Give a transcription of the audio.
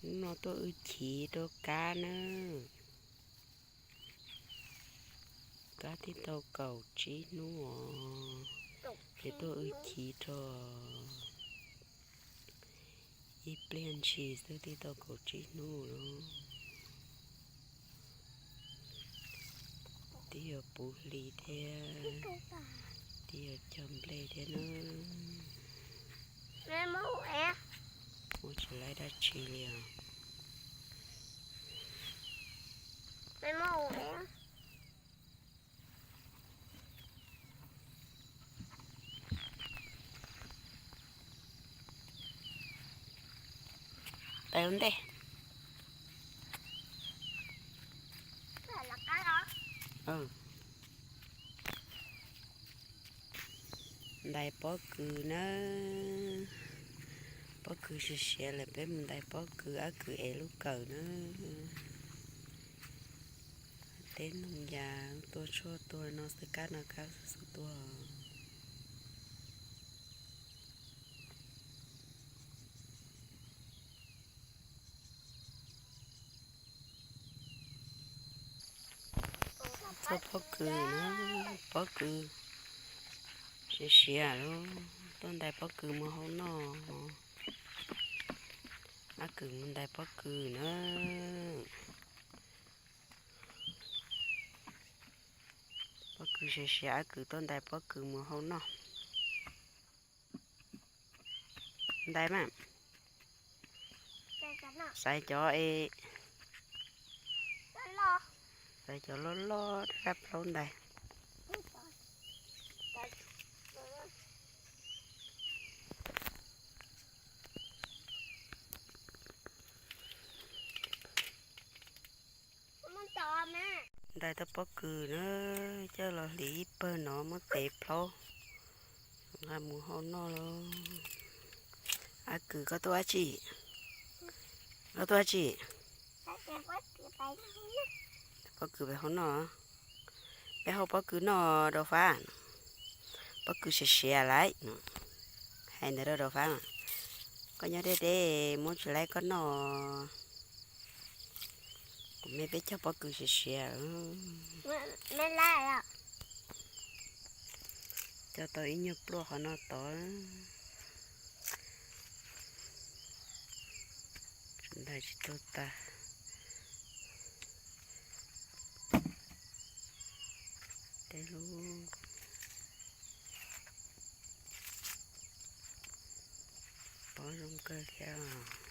Hnub no tuaj wb chiv rau kab nawb. Kab twb tau kaum tsib hnub os, es tuaj wb chiv rau ib pliag ntshis xwb twb tau kaum tsib hnub lawm. Twb yuav puv hli thiab, twb yuav cog nplej thiab nawb. Ua tsis laib dab tsi li os. Peb ua ntej. Ntais pob kws nawb. Pob kws siav siav lawm, peb mus ntais pob kws, ab kws ev lub kawm nawb. Teb noog yas tuaj tshuaj tuaj no xwb, kab no kab xwb xwb tuaj. Txog pob kws na, pob kws siav siav lawm, tuaj ntais pob kws mus hau noj. Ab kws mus ntais pob kws na. Pob kws siav siav, ab kws tuaj ntais pob kws mus hau noj. Ntais mas. Xaiv cov es, xaiv cov loj loj rab plaub ntais. Ntais tau pob kws na, coj los hliv ib pawg no muab tev plaub, nqa mus hau noj lauj. Ab kws koj tuaj dab tsi? Koj tuaj dab tsi? Pob kws peb hau noj. Peb hau pob kws noj Daus Fab. Pob kws siav siav lawm. Hais ntawd rau Daus Fab, koj nyob deb deb muab tsis laib koj noj. Kuv me peb cog pob kws siav siav. Cog tau ib nyuag pluaj qhov no tod. Ntais tsis tau tas. Tej lub pob zoo kawg thiab.